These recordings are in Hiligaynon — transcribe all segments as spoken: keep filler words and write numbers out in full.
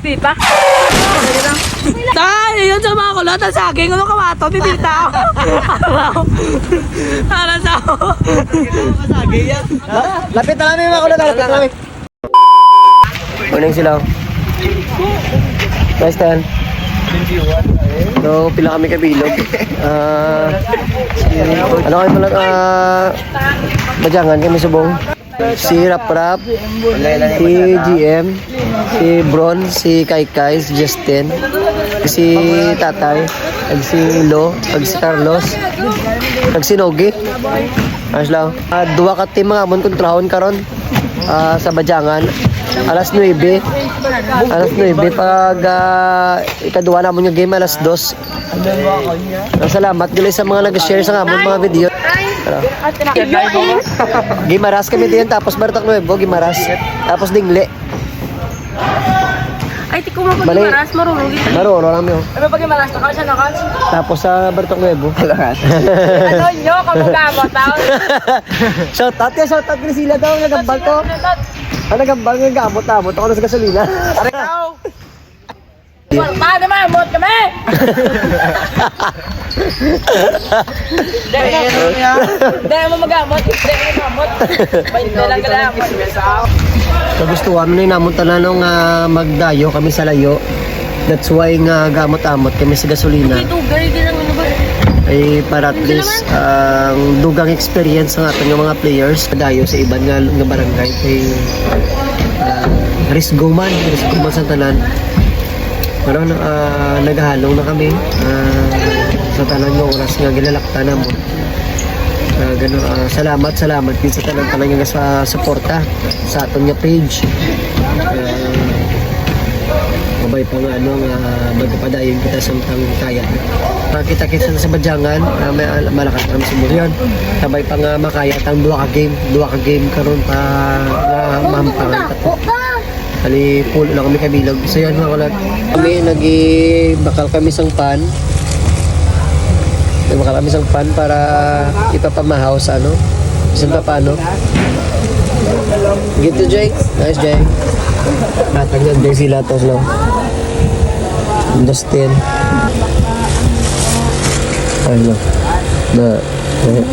Di pa? Tay, yun sa mga kulot, ang saging, ano kawato, bibita. Para sa Lapit na kami, mga kulot, lapit na kami. Morning sila. Nice tan. So, pila kami kabilog. Ah, ano kami pala, ah, Bajangan kami subong. Si Rap Rap, si G M, si Bron, si Kai Kai, si Justin, si Tatay, ag si Lo, ag si Carlos, ag si Nogi. Ayos lang. Ah, duha ka team nga amon kontrahon karon, ah, sa Bajangan. Alas nuebe. Alas nuebe pag, ah, ikaduha namon nga game, alas dos. Ah, salamat gali sa mga nag-share sa amon mga video. Tara. Gimaras kami diyan, tapos Bartok Nuevo, Gimaras. Tapos Dingle. Ay, ti ko mo pag Mali. Gimaras, marunong gid. Marunong lang yun. Ano pag Gimaras? Nakal siya, nakal. Tapos sa Bartok Nuevo. Ano nyo? Kamugamot, tao? Shout out ya, shout out Grisila daw, nagambal to. Ang nagambal nga gamot-amot ako na sa gasolina. Kwarta na mamot kami! Dahil mo magamot, dahil mo magamot. May dalang galamot. Kagustuhan mo na yun namon tanan nga magdayo kami sa layo. That's why nga gamot-amot kami sa gasolina. Dito, gari din ang ano ba? Ay, para at least, ang dugang experience ng ating mga players, dayo sa iban nga, nga barangay, kay, ah, risgo man, risgo man sa tanan. Pero, ah, nagahalong na kami, ah, sa tanan nga oras nga ginalaktan namo. Ah, gano, ah, salamat, salamat gid sa tanan, tanan nga sa suporta sa aton nga page. Ah, mabay pa nga, ano, nga magpadayon kita samtang kaya. Makita-kita na sa Badyangan, ah, may, ah, malakat ang sumulyan. Sabay pa nga makaya tang duha ka game, duha ka game karon pa nga mahampangan ta to. Ali, pulo lang kami kabilog. So, yun, mga kulot. Kami, nagibakal kami sang pan. Nagibakal kami sang pan para ipapamahaw sa, ano, bisan pa paano. Good to, Jay. Nice, Jay. Natagyan, Jay, sila to, no? Justin. Ay, no. Na, eh.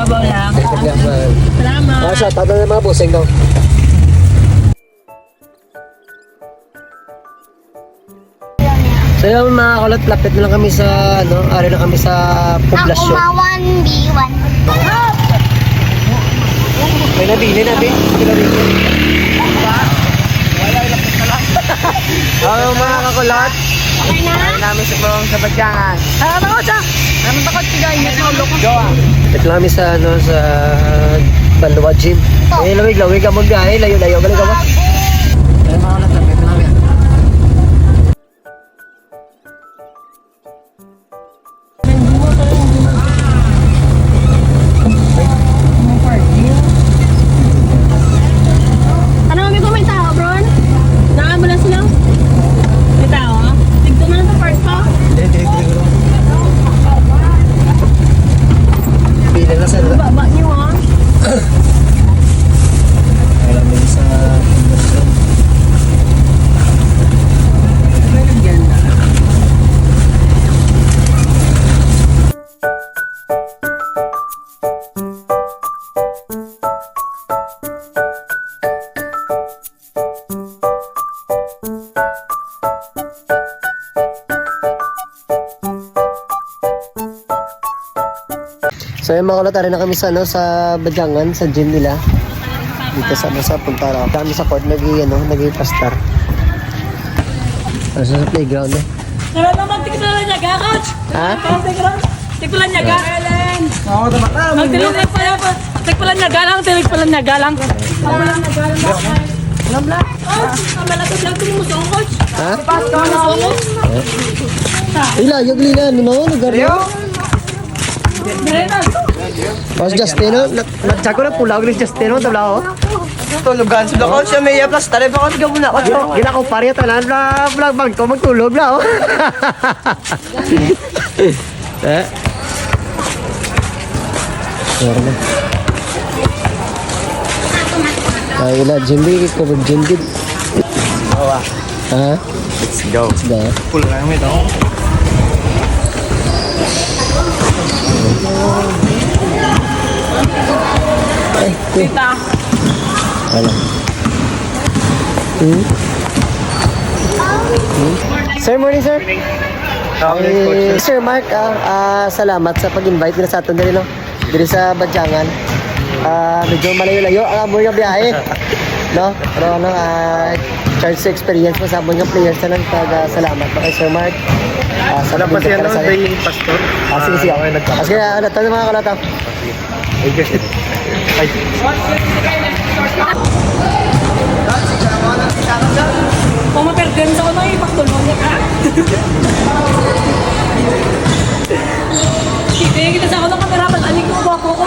Wala. Salamat. Ah, shout out na mga bossing, no? Sayon, mga kakulot, lapit na lang kami sa, ano, ari na kami sa poblasyon. Ako ma one B one. May nabili na, be. May nabili. Hello, mga kakulot. Okay na? Ari namin sa Pulong sa Badyangan. Ah, ano ka siya? Ano takot si Guy? Ito lang kami sa, ano, sa Banwa Gym. Eh, lawig-lawig ka mo, biyahe. Layo-layo, galing ka ba? Ay, mga kakulot, lapit na kami. Ano, amigo, may tao, bro? Naa mo na sila? May tao, ah? Tignan mo sa park pa? Bilang na sila. Baba niyo, ah. Alam mo sa So, yung mga kulot, ari na kami sa, ano, sa Badyangan, sa gym nila. Dito sa, ano, sa Punta Raw. Kami sa court, nag-i-, ano, nag-i-pastar. Nasa sa playground, eh. Tara na, magtikla na niya, coach. Ha? Parang tikla. Tikla niya, ga. Ako, tama. Magtikla niya, pa, pa. Tikla niya, galang, tikla niya, galang. Alam na. Oh, ang malaki lang, tingin mo sa coach. Ha? Tingin mo sa coach. Ila, yung lina, ano, no? Lugar mo? Oh, si Justin, no? Nag-, nag-check ko na pula ni Justin, no? Tabla, oh. Tulugan sa coach, siya may aplas, tali pa ko, tiga muna, coach. Gila ko, pare, tanan na, vlog, bag ko, magtulog na, oh. Eh? Meron na. Ay, ila, Jimmy, ko, Jimmy. Bawa. Ha? Let's go. Let's go. Pull na yung ito. Ay, eh. Tita. Ano? Hmm? Hmm? Sir, morning, sir. Morning, coach. Ay, Sir Mark, ah, ah, salamat sa pag-invite nila sa aton diri, no? Diri sa Badyangan. Ah, medyo malayo-layo ang amon nga biyahe. No? Pero ano, ah, charge sa experience mo sa amon nga players na lang. Pag, ah, salamat mo kay Sir Mark. Ah, sa Wala pa siya, pagkakasal. Day Pastor? Ah, sige, sige. Ah, okay, nagpapasal. Ah, sige, ano, tayo mga kalata. Ay, kasi. Ay. Kung mapirden sa uno, ipagtulong niya ka. Sige, kita sa uno, kamera, pag-aling ko, ako ko.